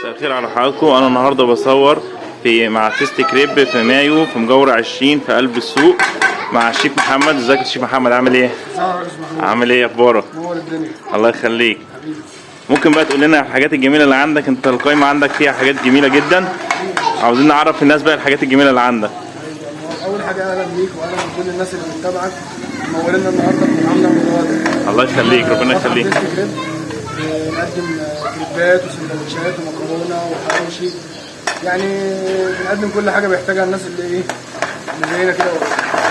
مساء الخير على حضراتكم. انا النهارده بصور في مع تيستي كريب في مايو في مجوهر 20 في قلب السوق مع الشيف محمد. ازيك يا شيف محمد، عامل ايه؟ عامل ايه، اخبارك؟ نور الدنيا. الله يخليك. ممكن بقى تقول لنا الحاجات الجميلة اللي عندك؟ انت القايمة عندك فيها حاجات جميلة جدا، عاوزين نعرف الناس بقى الحاجات الجميلة اللي عندك. اول حاجة اهلا بيك واهلا بكل الناس اللي بتتابعك، منورنا النهارده في مطعمنا المتواضع. الله يخليك، ربنا يخليك. بنقدم كريبات وسندوتشات ومكرونه وحواوشي، يعني بنقدم كل حاجة بيحتاجها الناس اللي ايه اللي زينا كده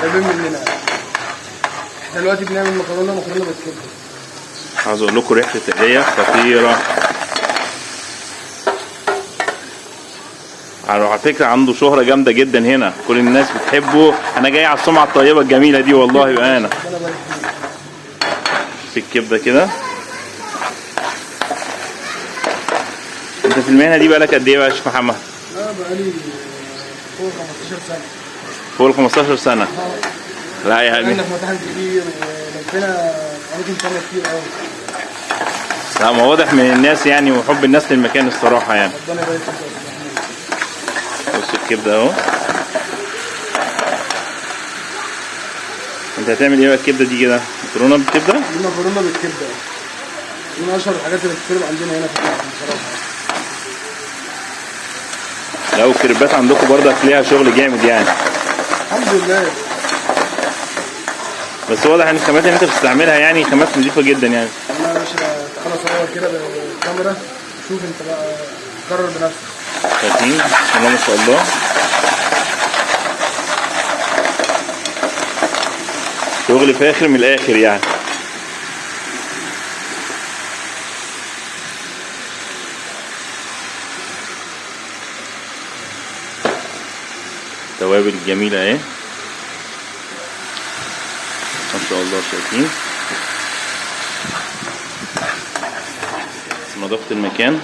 قريبين مننا. احنا دلوقتي بنعمل مكرونه بالكبده. عاوز اقول لكم ريحه التقليه خطيرة. على فكرة عنده شهره جامدة جدا هنا، كل الناس بتحبه. انا جاي على السمعة الطيبة الجميلة دي والله. بقى انا في الكبده كده. انت في المهنة دي بقالك قد ايه بقى يا شيخ محمد؟ لا بقالي فوق 15 سنة. فوق ال 15 سنة؟ لا يا حبيبي، احنا في مطاعم كتير ولفينا اماكن تانية كتير قوي. لا ما واضح من الناس يعني، وحب الناس للمكان الصراحة يعني. ربنا يبارك فيك. بص الكبده اهو. انت هتعمل ايه بقى الكبده دي كده؟ مكرونه بالكبده؟ دي مكرونه بالكبده، دي من اشهر الحاجات اللي بتتطلب عندنا هنا في المطعم بصراحة. لا والكريبات عندكم برضه ليها شغل جامد يعني. الحمد لله. بس واضح ان الخامات اللي انت بتستعملها يعني خامات نظيفة جدا يعني. والله يا باشا تعالى صور كده بالكاميرا، شوف انت بقى قرر بنفسك. شايفين؟ بسم الله ما شاء الله. شغل فاخر من الاخر يعني. التوابل الجميلة اهي ما شاء الله. شايفين نظافة المكان؟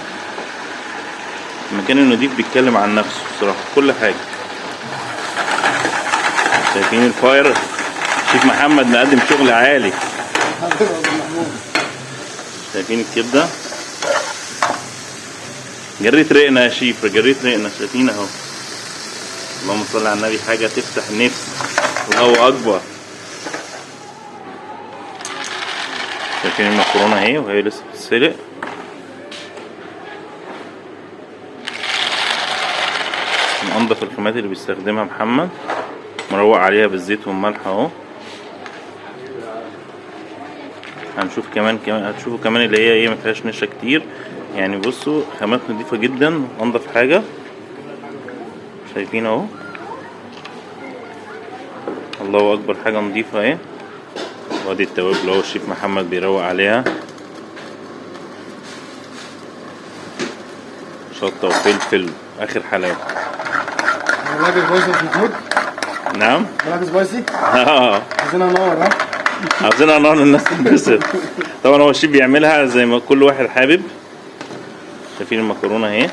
المكان النضيف بيتكلم عن نفسه بصراحة في كل حاجة. شايفين الفاير؟ شيف محمد مقدم شغل عالي. شايفين الكبدة؟ جريت رقنا يا شيف، جريت رقنا. شايفين اهو، اللهم صل على النبي، حاجة تفتح النفس. الله أكبر. شايفين المكرونة اهي وهي لسه بتتسلق. من أنضف الخامات اللي بيستخدمها محمد، مروق عليها بالزيت والملح اهو. هنشوف كمان هتشوفوا كمان اللي هي ايه، ما فيهاش نشا كتير يعني. بصوا خامات نضيفة جدا، انضف حاجة. شايفين اهو، الله اكبر، حاجة نضيفة اهي. وادي التوابل اهو الشيف محمد بيروق عليها، شطة وفلفل، اخر حلاوة. ملاك spicy مش محمود؟ نعم؟ ملاك spicy؟ اه عايزينها نار. ها؟ عاوزينها نار، الناس تنبسط. طبعا هو الشيف بيعملها زي ما كل واحد حابب. شايفين المكرونه اهي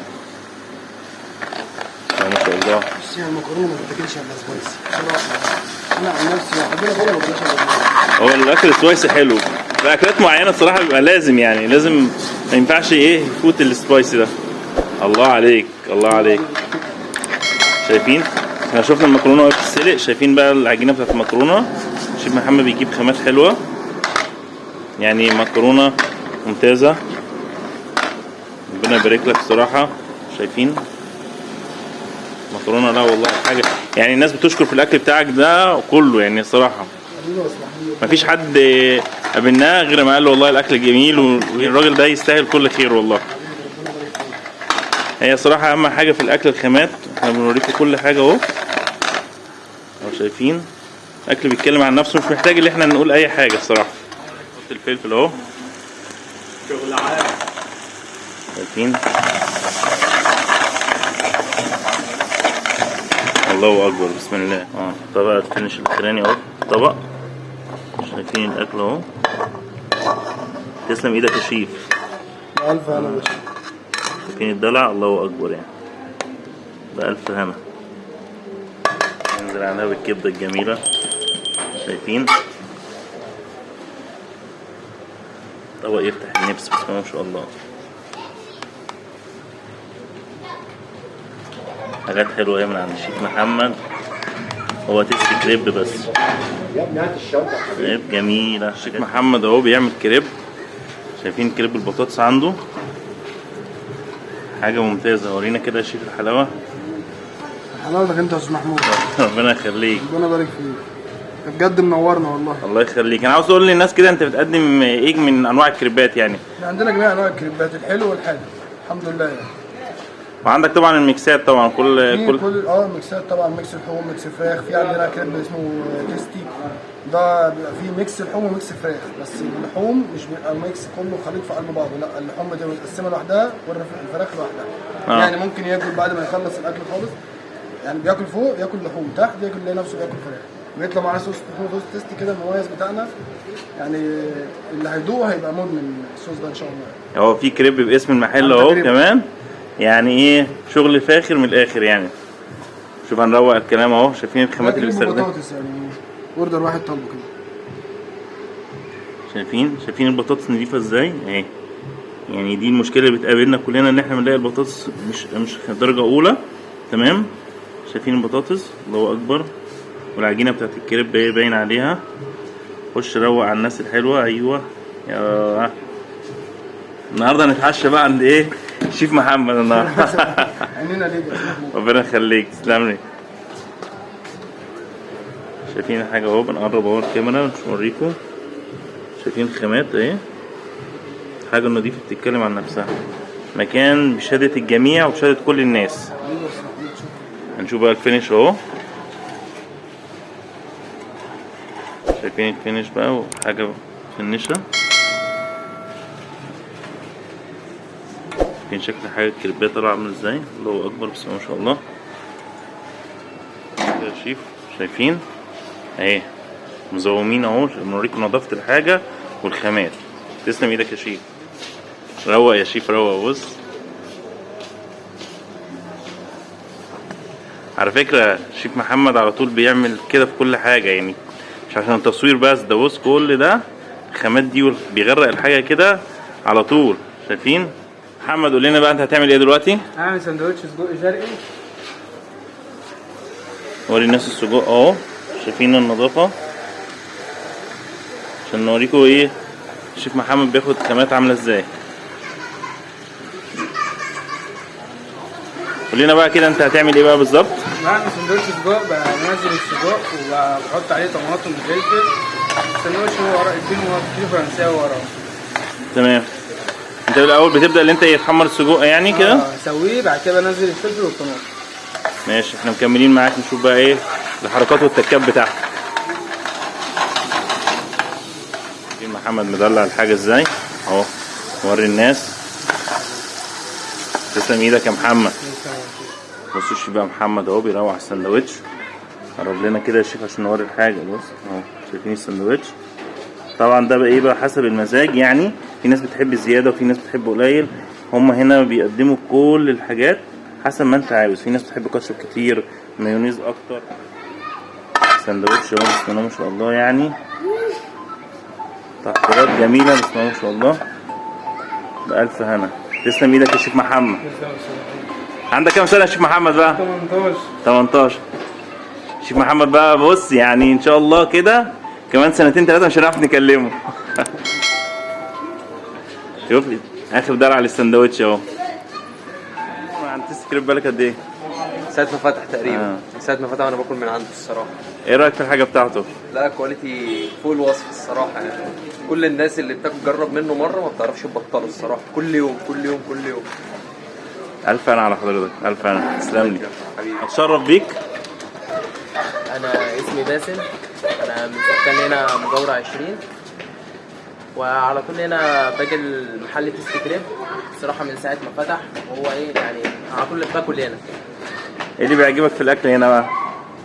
ما شاء الله. بص هي المكرونه ما بتاكلش الا spicy بصراحة. انا عن نفسي لو حبيت اكلها ما باكلهاش الا spicy. هو الاكل spicy حلو في اكلات معينة الصراحة، بيبقى لازم يعني، لازم ما ينفعش ايه يفوت ال spicy ده. الله عليك، الله عليك. شايفين احنا شفنا المكرونه وهي بتتسلق، شايفين بقى العجينة بتاعت المكرونه. شيف محمد بيجيب خامات حلوة يعني، مكرونه ممتازة، ربنا يبارك لك الصراحة. شايفين مكرونه؟ لا والله حاجة يعني، الناس بتشكر في الاكل بتاعك ده كله يعني الصراحة. مفيش حد قابلناه غير ما قال له والله الاكل جميل والراجل ده يستاهل كل خير والله. هي صراحة اهم حاجة في الاكل الخامات. احنا بنوريكم كل حاجة اهو، شايفين الاكل بيتكلم عن نفسه، مش محتاج ان احنا نقول اي حاجة الصراحة. نحط الفلفل اهو، شغل عالي. شايفين؟ الله اكبر، بسم الله. طبق الفينش الاخراني اهو، طبق. شايفين الاكل اهو. تسلم ايدك يا شيف. الف هنا يا باشا. شايفين الدلع؟ الله اكبر يعني، بألف هنا. ننزل عليها بالكبدة الجميلة. شايفين طبق يفتح النفس، بسم الله ما شاء الله. حاجات حلوة اهي من عند الشيف محمد. هو تيستي كريب بس. يا ابني هات الشنطة. كريب جميلة. الشيف محمد اهو بيعمل كريب، شايفين كريب البطاطس عنده حاجة ممتازة. ورينا كده يا شيف الحلاوة. حلاوتك انت يا استاذ محمود. ربنا يخليك. ربنا يبارك فيك، بجد منورنا والله. الله يخليك. انا عاوز اقول للناس كده انت بتقدم ايه من انواع الكريبات يعني؟ احنا عندنا جميع انواع الكريبات، الحلو والحادق الحمد لله يعني. وعندك طبعا الميكسات طبعا كل ميكسات طبعا، mix لحوم، mix فراخ. في عندنا كريب اسمه تيستي، ده بيبقى فيه mix لحوم و mix فراخ، بس اللحوم مش بيبقى mix كله خليط في قلب بعضه، لا اللحوم بتبقى متقسمه لوحدها والفراخ لوحدها. يعني ممكن ياكل بعد ما يخلص الاكل خالص، يعني بياكل فوق ياكل لحوم، تحت ياكل يلاقي نفسه بياكل فراخ. بيطلع معانا صوص اسمه صوص تيستي كده المميز بتاعنا، يعني اللي هيدوقه هيبقى مدمن الصوص ده ان شاء الله. هو في كريب باسم المحل اهو كمان، يعني ايه شغل فاخر من الاخر يعني. شوف هنروق الكلام اهو، شايفين الخامات اللي بيستخدمها بطاطس يعني، order واحد طالبه كده. شايفين البطاطس نضيفه ازاي اهي. يعني دي المشكلة اللي بتقابلنا كلنا، ان احنا بنلاقي البطاطس مش درجه اولى. تمام، شايفين البطاطس الله اكبر، والعجينه بتاعت الكريب اهي باين عليها. خش روق على الناس الحلوة. ايوه يا النهارده هنتعشى بقى عند ايه شيف محمد النهارده. عينينا ليك يا شيف محمد. ربنا يخليك، تسلم لي. شايفين حاجة اهو، بنقرب اهو الكاميرا نوريكم. شايفين الخامات اهي، حاجة نظيفة بتتكلم عن نفسها. مكان بشهادة الجميع وبشهاده كل الناس. هنشوف بقى ال finish اهو، شايفين ال finish بقى وحاجه فنشه. شايفين شكل حاجة الكريبات طالعه عامل ازاي، الله اكبر بس ما شاء الله. يا شيف شايفين اهي مزومين اهو، بنوريكم نظافة الحاجة والخامات. تسلم ايدك يا شيف، روق يا شيف روق. بص على فكرة شيف محمد على طول بيعمل كده في كل حاجة، يعني مش عشان التصوير بس، ده بص كل ده الخامات دي بيغرق الحاجة كده على طول. شايفين؟ محمد قول لنا بقى انت هتعمل ايه دلوقتي؟ هعمل سندوتش سجق شرقي. وري الناس السجق اهو، شايفين النظافة عشان نوريكم ايه شيف محمد بياخد خامات عامله ازاي. قول لنا بقى كده انت هتعمل ايه بقى بالظبط؟ بعمل سندوتش سجق، بنزل السجق وبحط عليه طماطم وفلفل. السندوتش هو ورق الفين وفيه فرنساوي وراه. تمام. انت الاول بتبدا اللي انت تحمر السجق يعني كده؟ اسويه بعد كده بنزل الفلفل والطماطم. ماشي، احنا مكملين معاك نشوف بقى ايه الحركات والتكات بتاعتك. محمد مدلع الحاجة ازاي اهو، وري الناس. تسلم ايدك يا محمد. بصوا شوف بقى محمد اهو بيروح السندوتش. قرب لنا كده يا شيخ عشان نوري الحاجة. بص اهو شايفين السندوتش. طبعا ده بقى ايه بقى حسب المزاج، يعني في ناس بتحب زيادة وفي ناس بتحب قليل. هما هنا بيقدموا كل الحاجات حسب ما انت عاوز. في ناس بتحب كاتشب كتير، مايونيز اكتر. سندوتش اهو بسم الله ما شاء الله، يعني تحضيرات جميلة بسم الله ما شاء الله. بألف هنا. تسلم ايدك يا شيخ محمد. عندك كام سنة يا شيخ محمد بقى؟ 18. شيخ محمد بقى بص يعني ان شاء الله كده كمان سنتين ثلاثة مش هنعرف نكلمه. شوف اخر دلع للسندوتش اهو. عند تيستي كريب بالك قد ايه؟ ساعة ما فتح تقريبا. ساعة ما فتح وانا باكل من عنده الصراحة. ايه رأيك في الحاجة بتاعته؟ لا quality فوق الوصف الصراحة، يعني كل الناس اللي بتاكل جرب منه مرة ما بتعرفش تبطله الصراحة، كل يوم كل يوم كل يوم. ألف أنا على حضرتك، ألف أنا. تسلم لي. أتشرف بيك. أنا اسمي باسم، أنا من سكان هنا مجاورة 20، وعلى طول هنا باجي المحل تيستي كريب الصراحة من ساعة ما فتح، وهو إيه يعني على طول باكل هنا. إيه اللي بيعجبك في الأكل هنا بقى؟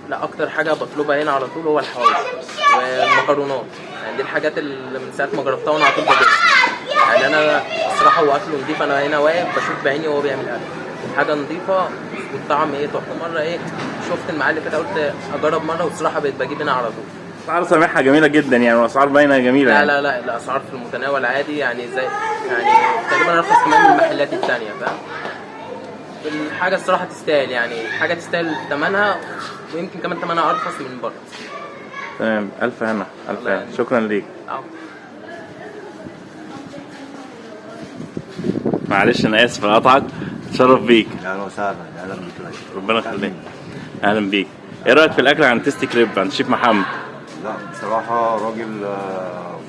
لا أكتر حاجة بطلبها هنا على طول هو الحواوشي والمكرونات، يعني دي الحاجات اللي من ساعة ما جربتها وأنا على طول باكلها. يعني أنا الصراحة هو أكله نضيف، أنا هنا واقف بشوف بعيني وهو بيعمل أكل حاجة نضيفة والطعم إيه تحفة. مرة إيه شفت المحل كده قلت أجرب مرة، والصراحة بقيت بجيب هنا على طول. أسعار سامحها جميلة جدا يعني، وأسعار باينة جميلة. لا يعني. لا لا الأسعار في المتناول عادي، يعني زي يعني تقريبا أرخص كمان من المحلات التانية، فاهم؟ الحاجة الصراحة تستاهل، يعني حاجة تستاهل ثمنها، ويمكن كمان ثمنها ارخص من بره. تمام، الف هنا، الف هنا، شكرا ليك. معلش انا اسف اقطعك، اتشرف بيك. اهلا وسهلا، اهلا بك. ربنا يخليك، اهلا بيك. ايه رايك في الاكل عند تيستي كريب عند شيف محمد؟ لا بصراحة راجل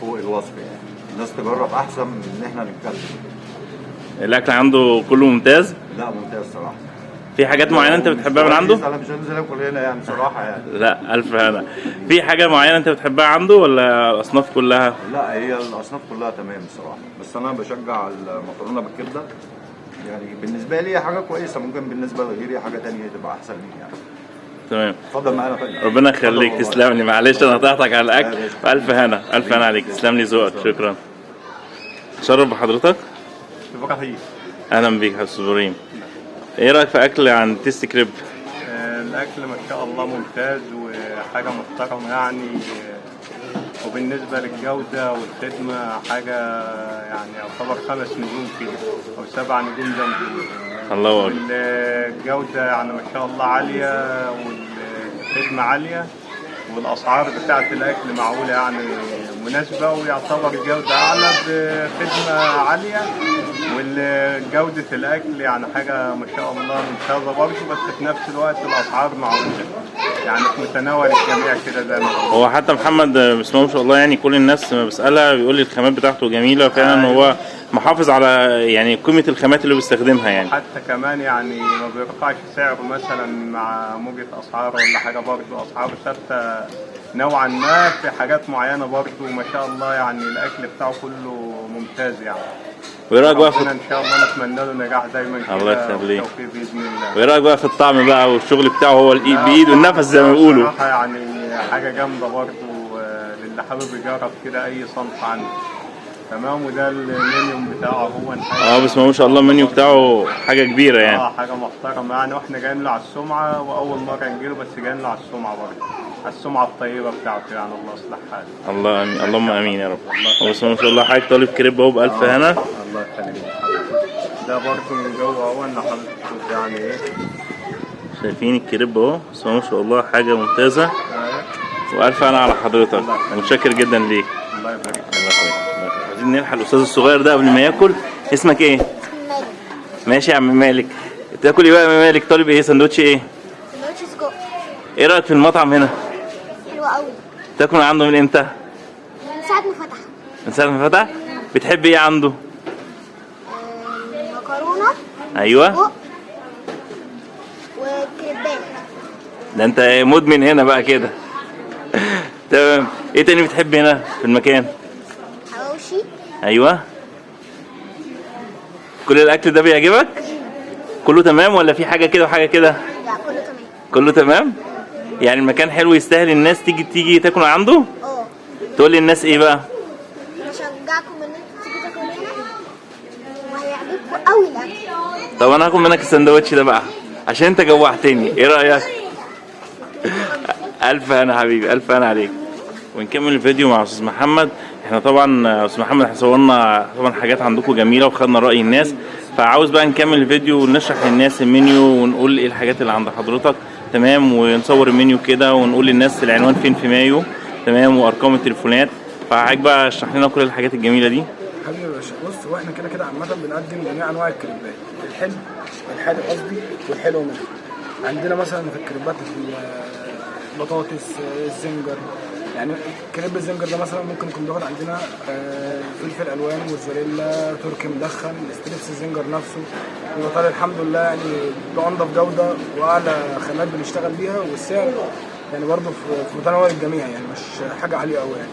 فوق الوصف يعني، الناس تجرب احسن من ان احنا نتكلم. الاكل عنده كله ممتاز؟ لا ممتاز صراحة. في حاجات معينة انت بتحبها من عنده؟ انا مش هنزل اكل هنا يعني بصراحة يعني. لا الف هنا. في حاجة معينة انت بتحبها عنده ولا الاصناف كلها؟ لا هي الاصناف كلها تمام بصراحة، بس انا بشجع المكرونه بالكبده يعني، بالنسبة لي حاجة كويسة، ممكن بالنسبة لغيري حاجة ثانية تبقى احسن مني يعني. تمام، اتفضل معانا. طيب ربنا يخليك، تسلم لي. معلش انا قطعتك على الاكل، والف هنا، الف هنا عليك، تسلم لي ذوقك، شكرا. اتشرف بحضرتك. ابراهيم. اهلا بيك يا استاذ ابراهيم. ايه رايك في اكل عند تيستي كريب؟ الاكل ما شاء الله ممتاز وحاجه محترمه يعني، وبالنسبة للجودة والخدمة حاجة يعني يعتبر 5 نجوم كده او 7 نجوم زي ما بيقولوا. الله اكبر. الجودة يعني ما شاء الله عالية، والخدمة عالية، والاسعار بتاعه الاكل معقولة يعني مناسبة، ويعتبر الجودة اعلى بخدمة عالية، والجودة الاكل يعني حاجة ما شاء الله ممتازة برضه، بس في نفس الوقت الاسعار معقولة يعني في متناول الجميع كده زي ما هو. حتى محمد بسم الله ما شاء الله يعني كل الناس بسألها بيقول لي الخامات بتاعته جميلة فعلا. هو محافظ على يعني قيمة الخامات اللي بيستخدمها يعني. حتى كمان يعني ما بيرفعش سعره مثلا مع موجة اسعار ولا حاجة، برضه اسعاره ثابتة نوعا ما في حاجات معينة برضه ما شاء الله يعني، الاكل بتاعه كله ممتاز يعني. وايه رايك بقى في ان شاء الله نتمنى له نجاح دايما كده. الله يخليك. باذن الله. وايه رايك بقى في الطعم بقى والشغل بتاعه، هو الايد بايد والنفس زي ما بيقولوا؟ بصراحة يعني حاجة جامدة برضه للي حابب يجرب كده اي صنف عنده. تمام، وده المنيو بتاعه هو. بس ما شاء الله المنيو بتاعه حاجة كبيرة يعني. حاجة محترمه يعني، واحنا جايين له على السمعة، واول مرة نجيله بس جايين له على السمعة برضه، على السمعة الطيبة بتاعته يعني، الله يصلح حاله. الله امين، اللهم امين يا رب. بس ما شاء الله حضرتك طالب كريب اهو بألف هنا. الله يخليك. ده برضه من جوه اهو، ان حضرتك تشوف يعني ايه. شايفين الكريب اهو، بس ما شاء الله حاجة ممتازة. والف هنا على حضرتك، متشكر جدا ليك. الله يبارك. الله يخليك. عايزين نلحق الاستاذ الصغير ده قبل ما ياكل. اسمك ايه؟ مالك. ماشي يا عم مالك. تاكل ايه بقى يا مالك؟ طالب ايه؟ سندوتش ايه؟ سندوتش سجق. ايه رايك في المطعم هنا؟ حلو قوي. تاكل عنده من امتى؟ من ساعة ما فتح. من ساعة ما فتح؟ بتحب ايه عنده؟ مكرونة. ايوه. وكريبات. ده انت مدمن هنا بقى كده. تمام. ايه تاني بتحب هنا في المكان؟ حواوشي. ايوه. كل الاكل ده بيعجبك؟ كله تمام ولا في حاجة كده وحاجه كده؟ لا كله تمام. كله تمام؟ يعني المكان حلو يستاهل الناس تيجي تاكل عنده؟ اه. تقول للناس ايه بقى؟ بشجعكم ان انتوا تيجوا تاكلوا هنا وهيعجبكم قوي الاكل. طب انا هاكل منك السندوتش ده بقى عشان انت جوعتني، ايه رايك؟ الف هنا حبيبي، الف هنا عليك. ونكمل الفيديو مع استاذ محمد. احنا طبعا استاذ محمد احنا صورنا طبعا حاجات عندكم جميلة وخدنا راي الناس، فعاوز بقى نكمل الفيديو ونشرح للناس المنيو ونقول ايه الحاجات اللي عند حضرتك. تمام، ونصور المنيو كده ونقول للناس العنوان فين في مايو. تمام، وارقام التليفونات. فعايز بقى اشرح لنا كل الحاجات الجميلة دي. حبيبي يا باشا، بص هو احنا كده كده عامة بنقدم جميع انواع الكريبات، الحلو الحادق قصدي والحلو منه. عندنا مثلا في الكريبات البطاطس، الزنجر، يعني كريب الزنجر ده مثلا ممكن يكون بياخد عندنا فلفل الوان، موتزاريلا، تركي مدخن، strips الزنجر نفسه بيبقى طالع الحمد لله يعني بانضف جوده واعلى خامات بنشتغل بيها، والسعر يعني برضه في متناول الجميع يعني مش حاجة عالية قوي يعني.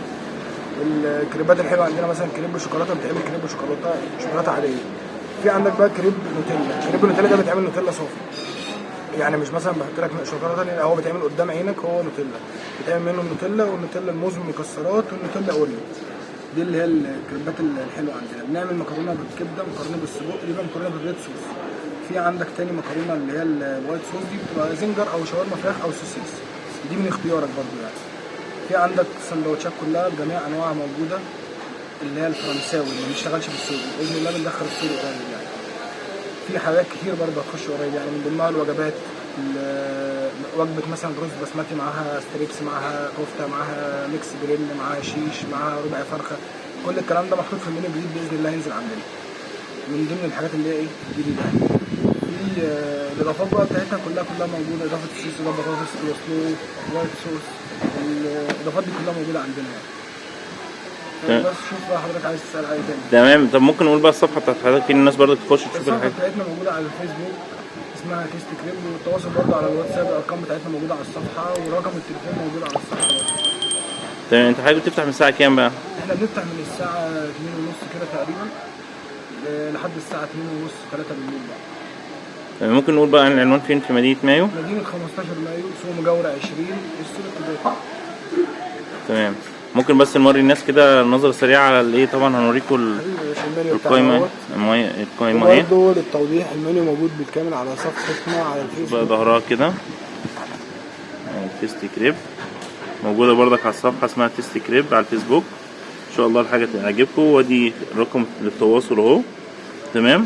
الكريبات الحلوة عندنا مثلا كريب شوكولاتة، بتعمل كريب شوكولاتة شوكولاتة عادية. في عندك بقى كريب نوتيلا، كريب نوتيلا ده بيتعمل نوتيلا صافي، يعني مش مثلا بحط لك شوكولاتة، لا هو بيتعمل قدام عينك هو نوتيلا، بيتعمل منه النوتيلا والنوتيلا الموز والمكسرات والنوتيلا اوريو. دي اللي هي الكريبات الحلوة عندنا. بنعمل مكرونه بالكبده، مكرونه بالسجق، دي بقى مكرونه بال red sauce. في عندك تاني مكرونه اللي هي ال white sauce، دي بتبقى زنجر او شاورما فراخ او سوسيس، دي من اختيارك برضو يعني. في عندك السندوتشات كلها بجميع انواعها موجودة، اللي هي الفرنساوي اللي ما بنشتغلش بالسوري، باذن الله بندخل السوري قريب يعني. في حاجات كتير برضه هتخش قريب، يعني من ضمنها الوجبات، وجبة مثلا رز بسمتي معاها strips، معاها كفته، معاها mix grill، معاها شيش، معاها ربع فرخة. كل الكلام ده محطوط في المنيو الجديد باذن الله هينزل عندنا، من ضمن الحاجات اللي هي ايه جديدة يعني. في الاضافات بقى بتاعتها كلها موجودة، اضافه الصوص ده، بطاطس coleslaw، white sauce، الاضافات دي كلها موجودة عندنا يعني. تمام. بس شوف بقى حضرتك عايز تسال اي تاني. تمام. طب ممكن نقول بقى الصفحة بتاعت حضرتك فين الناس برضه تخش تشوف الصفحة الحاجات؟ بتاعتنا موجودة على الفيسبوك اسمها تيستي كريب، والتواصل برضه على الواتساب، الارقام بتاعتنا موجودة على الصفحة، ورقم التليفون موجود على الصفحة برضه. تمام. انت حضرتك بتفتح من الساعة كام بقى؟ احنا بنفتح من الساعة 2:30 كده تقريبا لحد الساعة 2:30 3 بالليل بقى. تمام. ممكن نقول بقى العنوان فين في مدينة مايو؟ مدينة 15 مايو، سوق مجاورة 20، السور التجاري. تمام. ممكن بس نوري الناس كده نظرة سريعة على الايه؟ طبعا هنوريكم حبيبي يا باشا، المنيو بتاعنا القايمة. اهوت. القايمة اهي. وبرضه للتوضيح المنيو موجود بالكامل على صفحتنا على بقى الفيسبوك. ظهرها كده تيستي كريب، موجودة برضك على الصفحة اسمها تيستي كريب على الفيسبوك. ان شاء الله الحاجة تعجبكم، وادي رقم للتواصل اهو. تمام.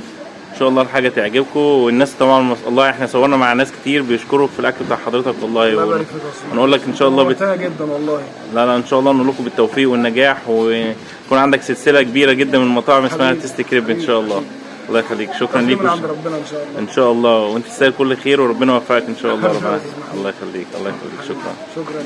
ان شاء الله الحاجة تعجبكم. والناس طبعا الله احنا صورنا مع ناس كتير بيشكروا في الاكل بتاع حضرتك والله. الله يبارك فيك يا أستاذ. ونقول لك ان شاء الله نورتنا جدا والله. لا لا ان شاء الله نقول لكم بالتوفيق والنجاح، ويكون عندك سلسلة كبيرة جدا من المطاعم اسمها حبيبي. تيستي كريب ان شاء الله. حبيبي. الله يخليك، شكرا توفيق ليك. من عند ربنا ان شاء الله. ان شاء الله، وانت تستاهل كل خير وربنا يوفقك ان شاء الله. حبيبي. ربنا الله يخليك، الله يخليك، شكرا. شكرا.